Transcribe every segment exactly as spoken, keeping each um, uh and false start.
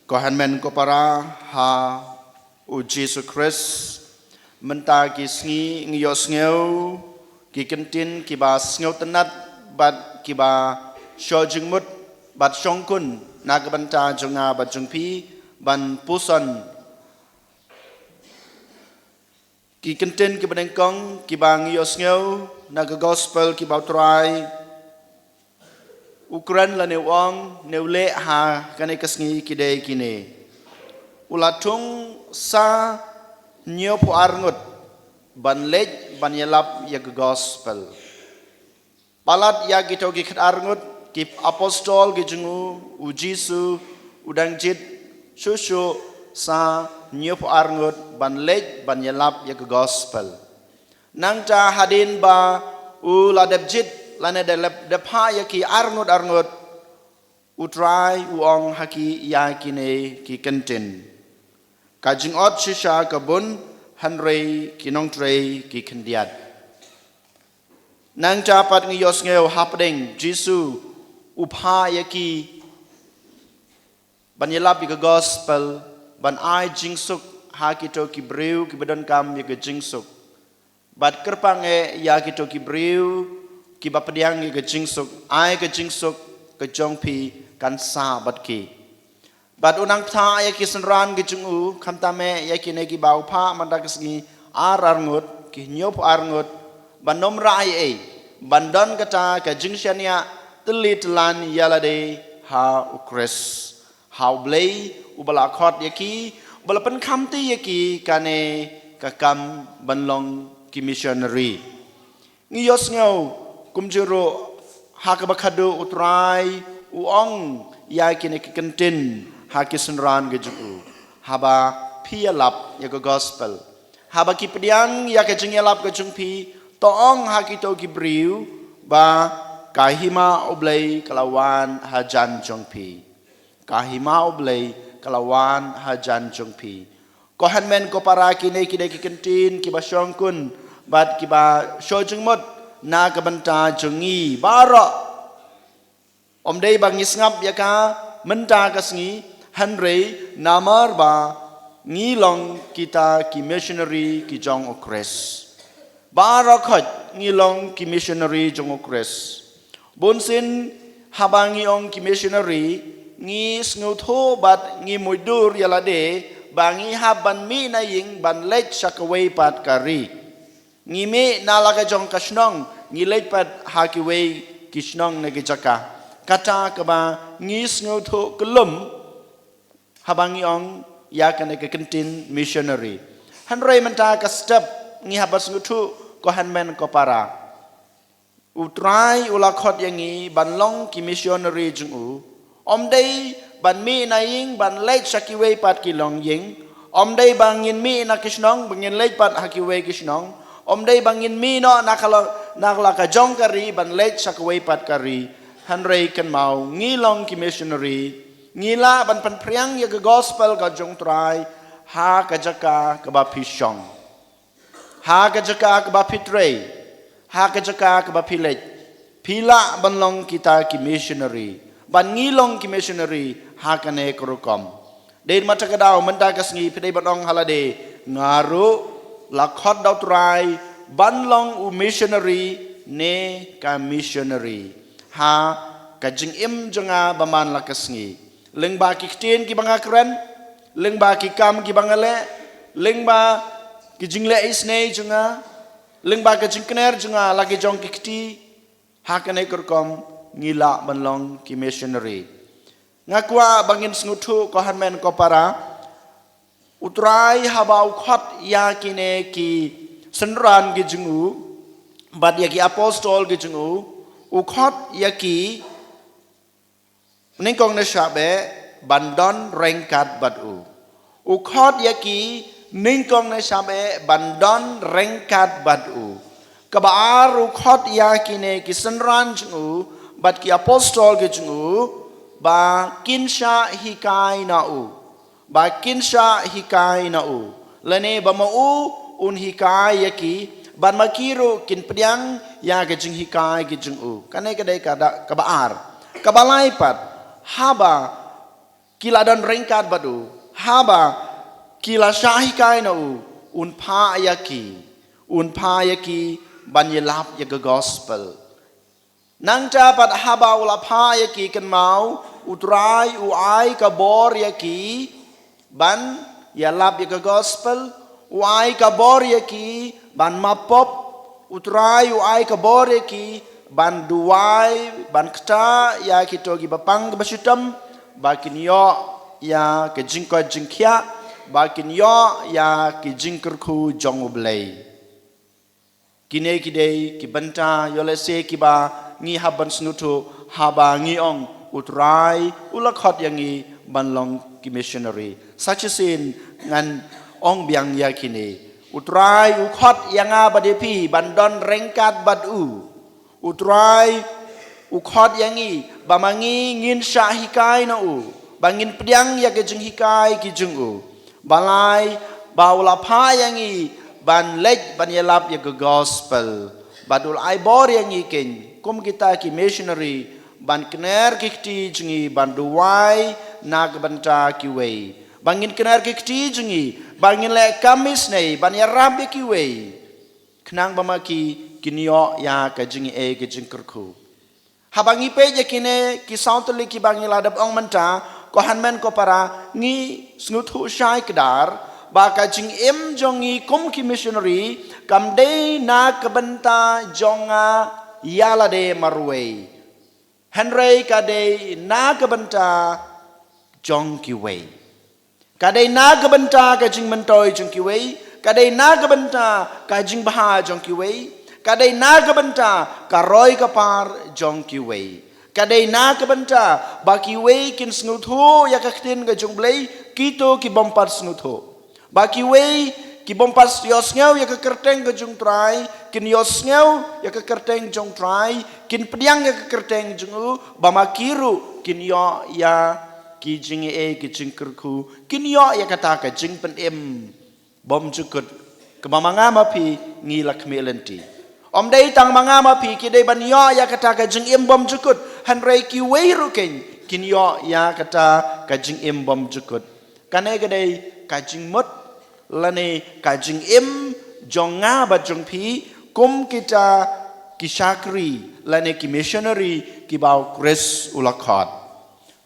Ko hynmen ko para ha u Jisu Khrist, mynta ki sngi ngi ïohsngew ki kyntien kiba sngewtynnat bad kiba shoh jingmut bad shongkun na ka bynta jong nga bad jong phi ban puson ki kyntien kiba nyngkong kiba ngi ïohsngew na ka gospel kiba u Trai u kren lane u ong ne u leh ha kane ka sngi ki dei kine. U la thung sa hynñiewphew ar ngut ban leit ban ïalap ïa ka gospel. Palat ïa kito ki khatar ngut ki apostol ki jong u, u Jisu u dang jied shuh shuh sa hynñiewphew ar ngut ban leit ban ïalap ïa ka gospel. Nangta hadien ba u la dep jied lane da lep dep phah ïa ki ar ngut ar ngut, u Trai u ong ha ki ïa kine ki kyntien. Ka jingot shisha ka bun, hynrei ki nongtrei ki khyndiat. Nangta pat ngi ïohsngew hapdeng Jisu u phah ïa ki ban ïalap ïa ka gospel, ban ai jingsuk ha kito ki briew kiba donkam ïa ka jingsuk. Bad kyrpang eh ïa kito ki briew kiba pdiang ïa ka jingsuk, ai ka jingsuk ka jong phi kan sah bad ki. Bad u nang phah ïa ki synran ki jong u, khamtam eh ïa kine kiba u phah mynta ka sngi ar ar ngut, ki hynñiewphew ar ngut, ban ym rah ei ei, ban don kata ka jingshaniah tylli tyllan ïa lade ha u Khrist. Ha u Blei uba la khot ïa ki, uba la pynkhamti ïa ki kane ka kam ban long ki missionary. Ngi ïohsngew kumjuh ruh ha kaba khadduh u Trai u ong ïa kine ki kyntien ha ki synran ki jong u. Haba phi ïalap ïa ka gospel, haba ki pdiang ïa ka jingïalap ka jong phi, to ong ha kito ki briew ba ka hima u Blei ka la wan hajan jong phi. Ka hima u Blei ka la wan hajan jong phi. Ko hynmen ko para, kine ki dei ki kyntien kiba shongkun bad kiba shoh jingmut na ka bynta jong ngi baroh. Ym dei ba ngi sngap ïa ka mynta ka sngi, hynrei namar ba ngi long kita ki missionary ki jong u Khrist. Baroh khoit ngi long ki missionary jong u Khrist. Bunsien haba ngi ong ki missionary, ngi sngewthuh bad ngi mutdur ïa lade ba ngi hap ban mih na ïing ban leit sha kawei pat ka ri. Ngi mih na la ka jong ka shnong, ngi leit pat ha kiwei ki shnong ne ki jaka. Kata kaba ngi sngewthuh kyllum haba ngi ong ïa kane ka kyntien missionary. Hynrei mynta ka step ngi hap ban sngewthuh, ko hynmen ko para. U Trai u la khot ïa ngi ban long ki missionary jong u. Ym dei ban mih na ïing ban leit sha kiwei pat ki longïing. Ym dei ba ngin mih na ki shnong ba ngin leit pat ha kiwei ki shnong. Ym dei ba ngin mih noh na ka la, na la ka jong ka ri ban leit sha kawei pat ka ri. Hynrei kynmaw, ngi long ki missionary. Ngi lah ban pynphriang ïa ka gospel ka jong u Trai ha ka jaka kaba phi shong. Ha ka jaka kaba phi trei, ha ka jaka kaba phi leit, phi lah ban long kita ki missionary. Ban ngi long ki missionary ha kane ka rukom. Dei ma kata ka daw mynta ka sngi phi dei ban ong ha lade, nga ruh la khot da u Trai ban long u missionary ne ka missionary ha ka jingim jong nga ba man la ka sngi. Lyngba ki ktien kiba nga kren, lyngba ki kam kiba nga leh, lyngba ki jingleh isynei jong nga, lyngba ka jingkner jong nga la ki jong ki kti, ha kane ka rukom ngi lah ban long ki missionary. Nga kwah ba ngin sngewthuh, ko hynmen ko para, u Trai haba u khot ïa kine ki synran ki jong u bad ïa ki apostol ki jong u, u khot ïa ki nyngkong ne shah beh ban don ryngkat bad u. U khot ïa ki nyngkong ne shah beh ban don ryngkat bad u. Kaba ar, u khot ïa kine ki synran jong u bad ki apostol ki jong u ba kin shah hikai na u. Ba kin shah hikai na u, lane ba ma u un hikai ïa ki, bad ma ki ruh kin pdiang ïa ka jinghikai ka jong u. Kane ka dei ka da, kaba ar. Kaba lai pat, haba ki la don ryngkat bad u, haba ki la shah hikai na u, un phah ïa ki, un phah ïa ki ban ïalap ïa ka gospel. Nangta pat haba u la phah ïa ki, kynmaw, U Trai u ai ka bor ïa ki ban ïalap ïa ka gospel, u ai ka bor ïa ki ban map pop, U Trai u ai ka bor ïa ki ban duwai, ban ktah ïa kito kiba pang kiba shitom, ba kin ïoh ïa ka jingkoit jingkhiah, ba kin ïoh ïa ki jingkyrkhu jong U Blei. Kine ki dei ki bynta, ïoh lehse kiba ngi hap ban sngewthuh haba ngi ong U Trai u la khot ïa ngi ban long ki missionary. Sa shisien ngan ong biang ïa kine. U Trai u khot ïa nga bad ïa phi ban don ryngkat bad u. U Trai u khot ïa ngi ba ma ngi ngin shah hikai na u, ba ngin pdiang ïa ka jinghikai ki jong u. Ba lai ba u la phah ïa ngi ban leit ban ïalap ïa ka gospel. Bad u la ai bor ïa ngi keiñ kum kita ki missionary ban kner ki kti jong ngi, ban duwai na ka bynta kiwei. Ba ngin kner ki kti jong ngi, ba ngin leh kam missionary, ban ïarap ïa kiwei, khnang ba ma ki kin ïoh ïa ka jingaiei ka jingkyrkhu. Haba ngi peit ïa kine ki saw tylli kiba ngi la dep ong mynta, ko hynmen ko para, ngi sngewthuh shai kdar ba ka jingim jong ngi kum ki missionary kam dei na ka bynta jong nga ïa lade marwei, hynrei ka dei na ka bynta jong kiwei. Ka dei na ka bynta ka jingmyntoi jong kiwei, ka dei na ka bynta ka jingbha jong kiwei, ka dei na ka bynta ka roi ka par jong kiwei. Ka dei na ka bynta ba kiwei kin sngewthuh ïa ka ktien ka jong U Blei, kito ki bym pat sngewthuh. Ba kiwei ki bym pat ïohsngew ïa ka kyrteng ka jong U Trai kin ïohsngew ïa ka kyrteng jong U Trai, kin pdiang ïa ka kyrteng jong u, ba ma ki ruh kin ïoh ïa ki jingaiei ki jingkyrkhu, kin ïoh ïa kata ka jingpynim bymjukut kaba ma nga ma phi ngi la khmih lynti. Ym dei tang ma nga ma phi ki dei ban ïoh ïa kata ka jingim bymjukut, hynrei kiwei ruh keiñ kin ïoh ïa kata ka jingim bymjukut. Kane ka dei ka jingmut lane ka jingim jong nga bad jong phi kum kita ki shakri lane ki missionary kiba U Khrist u la khot.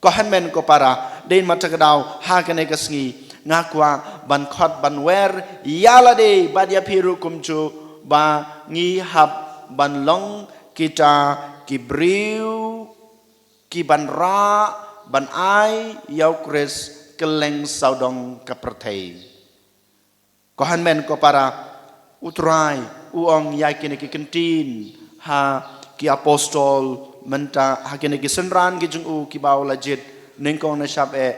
Ko hynmen ko para, dei ma ta ka daw ha kane ka sngi nga kwah ban khot ban wer ïa lade bad ïa phi ruh kumjuh ba ngi hap ban long kita ki briew ki ban rah ban ai ïa U Khrist kylleng sawdong ka pyrthei. Ko hynmen ko para, U Trai u ong ïa kine ki kyntien ha ki apostol mynta, ha kine ki synran ki jong u kiba u la jied nyngkong na shap eh.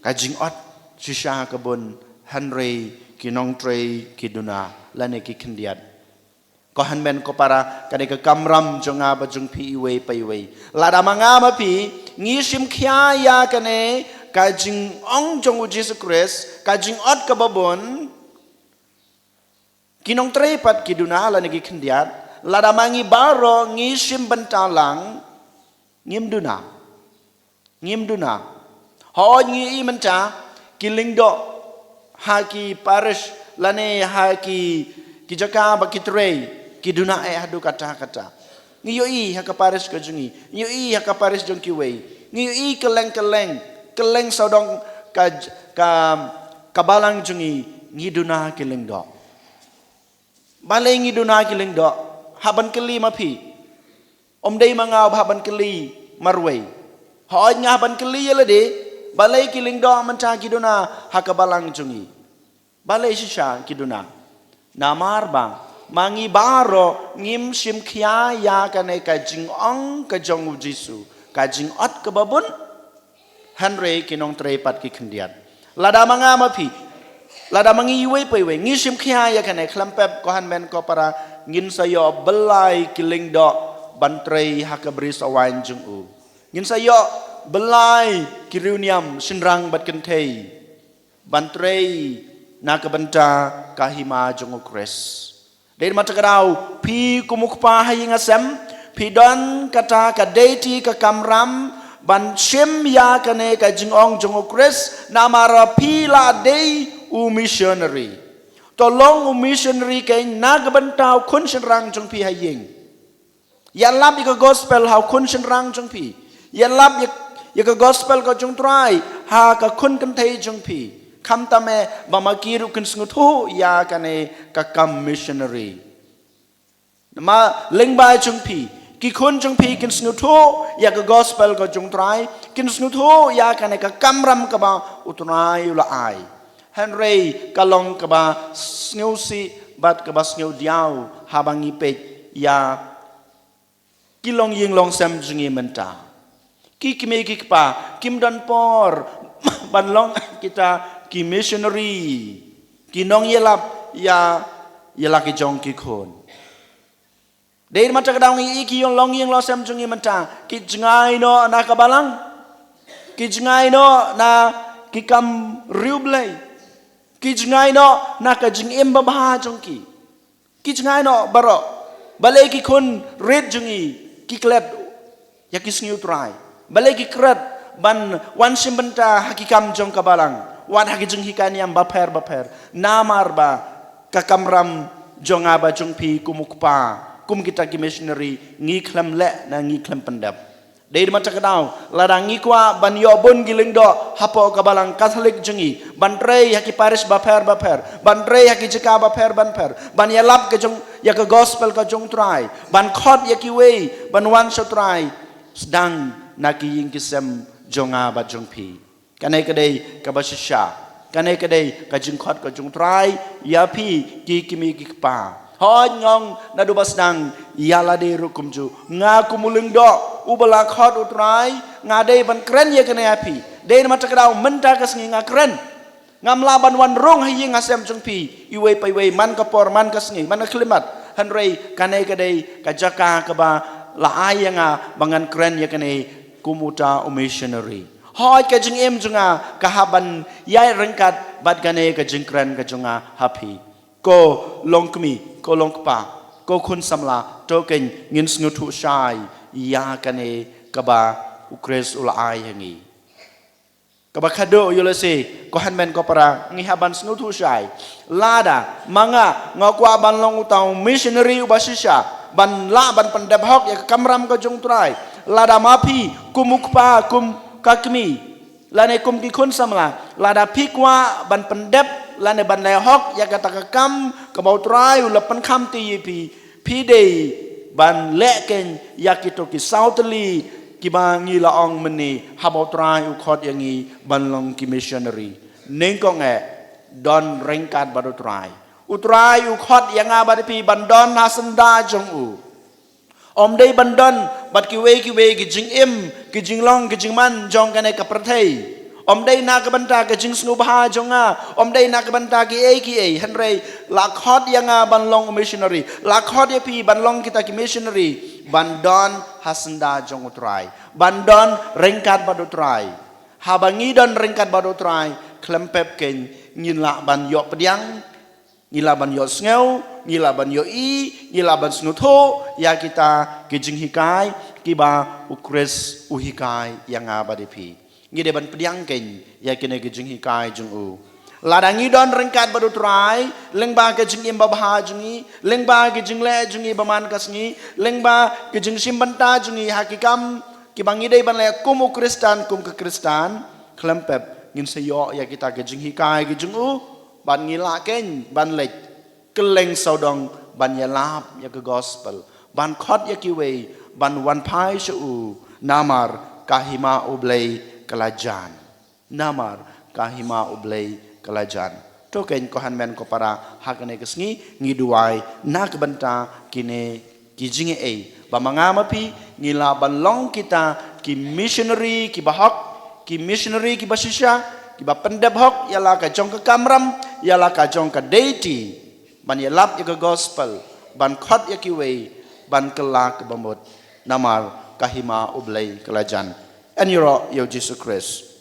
Ka jingot shisha ka bun, hynrei ki nongtrei ki duna lane ki khyndiat. Ko hynmen ko para, ka dei ka kamram jong nga bad jong phi iwei pa iwei. Lada ma nga ma phi ngi shim khia ïa kane ka jingong jong U Jisu Khrist, ka jingot kaba bun, ki nongtrei pat ki duna lane ki khyndiat, lada ma ngi baroh ngi shim bynta lang, ngim duna. Ngim duna. Hooid ngi ïohi mynta ki lyngdoh ha ki parish lane ha ki, ki jaka ba ki trei, ki duna eh haduh katta katta. Ngi ïohi ha ka parish ka jong ngi, ngi ïohi ha ka parish jong kiwei, ngi ïohi kylleng kylleng, kylleng sawdong ka, ka, ka balang jong ngi, ngi duna ki lyngdoh. Balei ngi duna ki lyngdoh? Hap ban kylli ma phi. Ym dei ma nga uba hap ban kylli marwei. Hooid nga hap ban kylli ïa lade, balei ki lyngdoh mynta ki duna ha ka balang jong ngi? Balei shisha ki duna? Namar ba ma ngi baroh ngim shim khia ïa kane ka jingong ka jong U Jisu, ka jingot kaba bun. Hynrei ki nongtrei pat ki khyndiat. Lada ma nga ma phi, lada ma ngi iwei pa iwei ngi shim khia ïa kane, khlem pep ko hynmen ko para, ngin sa ïoh byllai ki lyngdoh ban trei ha ka bri sawain jong u. Ngin sa ïoh byllai ki riewniam shynrang bad kynthei ban trei na ka bynta ka hima jong U Khrist. Dei ma ta ka daw, phi kum u kpa ha ïing ha sem, Phi don kata ka deiti, ka kamram ban shim ïa kane ka jingong jong u Khrist, namar phi la dei u missionary. To long u missionary keiñ na ka bynta u khun shynrang jong phi ha ïing. Ïalap ïa ka gospel ha u khun shynrang jong phi. Ïalap ïa, ïa ka gospel ka jong u Trai ha ka khun kynthei jong phi. Khamtam eh ba ma ki ruh kin sngewthuh ïa kane ka kam missionary. Ma lyngba jong phi, ki khun jong phi kin sngewthuh ïa ka gospel ka jong u Trai, kin sngewthuh ïa kane ka kamram kaba u Trai u la ai. Hynrei ka long kaba sngewsih bad kaba sngewdiaw haba ngi peit ïa ki longïing longsem jong ngi mynta. Ki kmie ki kpa kim don por ban long kita ki missionary, ki nongïalap ïa, ïa la ki jong ki khun. Dei namar kata ka daw ngi i ki longïing longsem jong ngi mynta ki jngai noh na ka balang, ki jngai noh na ki kam riewblei, ki jngai noh na ka jingim babha jong ki. Ki jngai noh baroh. Balei ki khun rit jong ngi ki klet ïa ki sngi u Trai? Balei ki klet ban wan shim bynta ha ki kam jong ka balang, wat ha ki jinghikai niam bapher bapher? Namar ba ka kamram jong nga bad jong phi kum u kpa, kum kita ki missionary, ngi khlem leh ne ngi khlem pyndep. Dei namar kata ka daw, lada ngi kwah ban ïoh bun ki lyngdoh hapoh ka balang Katholik jong ngi, ban trei ha ki parish bapher bapher, ban trei ha ki jaka bapher bapher, ban ïalap ka jong, ïa ka gospel ka jong u Trai, ban khot ïa kiwei ban wan sha u Trai, sdang na ki ïing ki sem jong nga bad jong phi. Kane ka dei kaba shisha. Kane ka dei ka jingkhot ka jong u Trai ïa phi ki kmie ki kpa. Hooid, nga ong naduh ba sdang ïa lade ruh kumjuh. Nga kum u lyngdoh uba la khot u Trai, nga dei ban kren ïa kane ha phi. Dei namar kata ka daw mynta ka sngi nga kren. Ngam lah ban wan rung ha ïing ha sem jong phi iwei pa iwei, man ka por, man ka sngi, man ka khyllipmat. Hynrei kane ka dei ka jaka kaba la ai ïa nga ba ngan kren ïa kane kum uta u missionary. Hooid, ka jingim jong nga ka hap ban ïaid ryngkat bad kane ka jingkren ka jong nga ha phi. Ko longkmie, ko longkpa, ko khun samla, to keiñ ngin sngewthuh shai ïa kane kaba u Khrist u la ai ha ngi. Kaba khadduh ïoh lehse, ko hynmen ko para, ngi hap ban sngewthuh shai. Lada ma nga nga kwah ban long uta u missionary uba shisha, ban lah ban pyndep hok ïa ka kamram ka jong u Trai. Lada ma phi kum u kpa, kum ka kmie, lane kum ki khun samla, lada phi kwah ban pyndep lane ban leh hok ïa kata ka kam kaba u Trai u la pynkham te ïa phi, phi dei ban leh keiñ ïa kito ki saw tylli kiba ngi la ong mynne, haba u Trai u khot ïa ngi ban long ki missionary. Nyngkong eh, don ryngkat bad u Trai. U Trai u khot ïa nga bad phi ban don ha syndah jong u. Ym dei ban don bad kiwei kiwei ki jingim, ki jinglong, ki jingman jong kane ka pyrthei. Ym dei na ka bynta ka jingsngewbha jong nga, ym dei na ka bynta kiei kiei, hynrei la khot ïa nga ban long u missionary, la khot ïa phi ban long kita ki missionary, ban don ha syndah jong u Trai, ban don ryngkat bad u Trai. Haba ngi don ryngkat bad u Trai, khlem pep keiñ ngin lah ban ïoh pdiang, ngi lah ban ïoh sngew, ngi lah ban ïohi, ngi lah ban sngewthuh ïa kita ki jinghikai kiba u Khrist u hikai ïa nga bad ïa phi. Ngi dei ban pdiang keiñ ïa kine ki jinghikai jong u. Lada ngi don ryngkat bad u Trai, lyngba ka jingim babha jong ngi, lyngba ka jingleh jong ngi ba man ka sngi, lyngba ka jingshim bynta jong ngi ha ki kam kiba ngi dei ban leh kum u Khristan, kum ka Khristan, khlem pep ngin sa ïoh ïa kita ki jinghikai ki jong u, bad ngi lah keiñ ban leit kylleng sawdong ban ïalap ïa ka gospel, ban khot ïa kiwei ban wan phai sha u, namar ka hima U Blei ka la jan. Namar ka hima U Blei ka la jan. To keiñ ko hynmen ko para, ha kane ka sngi ngi duwai na ka bynta kine ki jingaiei ba ma nga ma phi ngi lah ban long kita ki missionary kiba hok, ki missionary kiba shisha, kiba pyndep hok ïa la ka jong ka kamram, ïa la ka jong ka deiti, ban ïalap ïa ka gospel, ban khot ïa kiwei ban kylla ka bamut, namar ka hima U Blei ka la jan. Yn ïaroh ïa u Jisu Khrist.